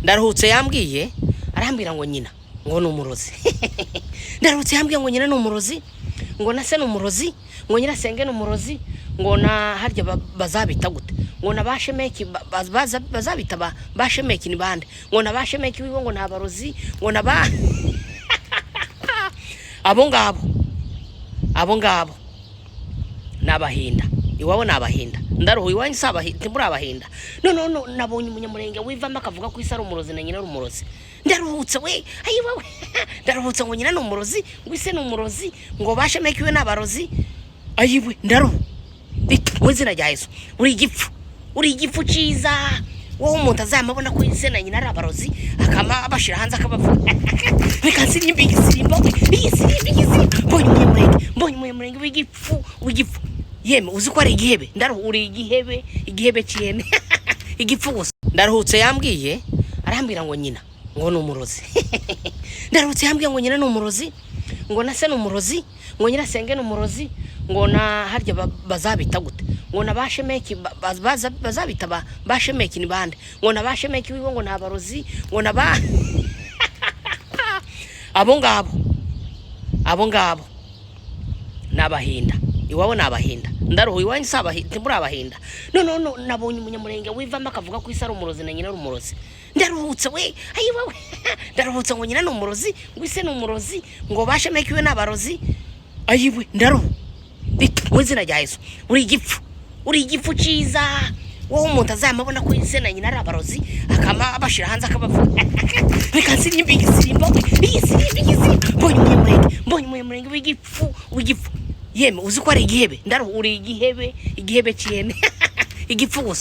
Ndaruhutse yambwiye, arambwira ngo nyina ngo ni umurozi. Ndaruhutse yambwiye ngo nyina ni umurozi, ngo na se ni umurozi, ngo nyirasenge ni umurozi, ngo na harya bazabita gute, ngo na ba shemeki bazabita ba shemeki ni bande, ngo na ba shemeki wiwe ngo ni abarozi, ngo na ba abo ngabo, abo ngabo ni Abahinda, iwabo ni Abahinda. Ndaruhu iwanyu si Abahinda, ntimuri Abahinda. None no, nabonye Umunyamurenge wivamo akavuga ko isi ari umurozi na nyina ari umurozi. Ndaruhutse we, ayiwe we, ndaruhutse ngo nyina ni umurozi, ngo ise ni umurozi, ngo ba shemeki we ni abarozi. Ayiwe, ndaruhu mu izina rya Yesu, uri igipfu, uri igipfu cyiza wowe. Umuntu azamabona ko ise na nyina ari abarozi, akama abashyira hanze akabavuga. Reka nsirimbe igisirimbo, igisirimbo, igisirimbo. Mbonye Umunyamurenge, mbonye Umunyamurenge w'igipfu, w'igipfu. Yemwe, uzi ko ari igihebe? Ndaruhu, uri igihebe, igihebe cy'ihene, igipfu gusa. Ndaruhutse yambwiye, arambwira ngo nyina ngo ni umurozi. Ndaruhutse yambwiye ngo nyina ni umurozi, ngo na se ni umurozi, ngo nyirasenge ni umurozi, ngo na harya bazabita gute, ngo na ba shemeki bazabita ba shemeki ni bande, ngo na ba shemeki wiwe ngo ni abarozi, ngo na ba abo ngabo, abo ngabo ni Abahinda, iwabo ni Abahinda. Ndaruhu iwanyu si Abahinda, ntimuri Abahinda. None no, nabonye Umunyamurenge wivamo akavuga ko isi ari umurozi na nyina ari umurozi. Ndaruhutse we, ayiwe we, ndaruhutse ngo nyina ni umurozi, ngo ise ni umurozi, ngo ba shemeki we ni abarozi. Ayiwe, ndaruhu mu izina rya Yesu, uri igipfu, uri igipfu cyiza wowe. Umuntu azamabona ko ise na nyina ari abarozi, akama abashyira hanze akabavuga. Reka nsirimbe igisirimbo, igisirimbo, igisirimbo. Mbonye Umunyamurenge, mbonye Umunyamurenge w'igipfu, w'igipfu. Yemwe, uzi ko ari igihebe? Ndaruhu, uri igihebe, igihebe cy'ihene, igipfu gusa.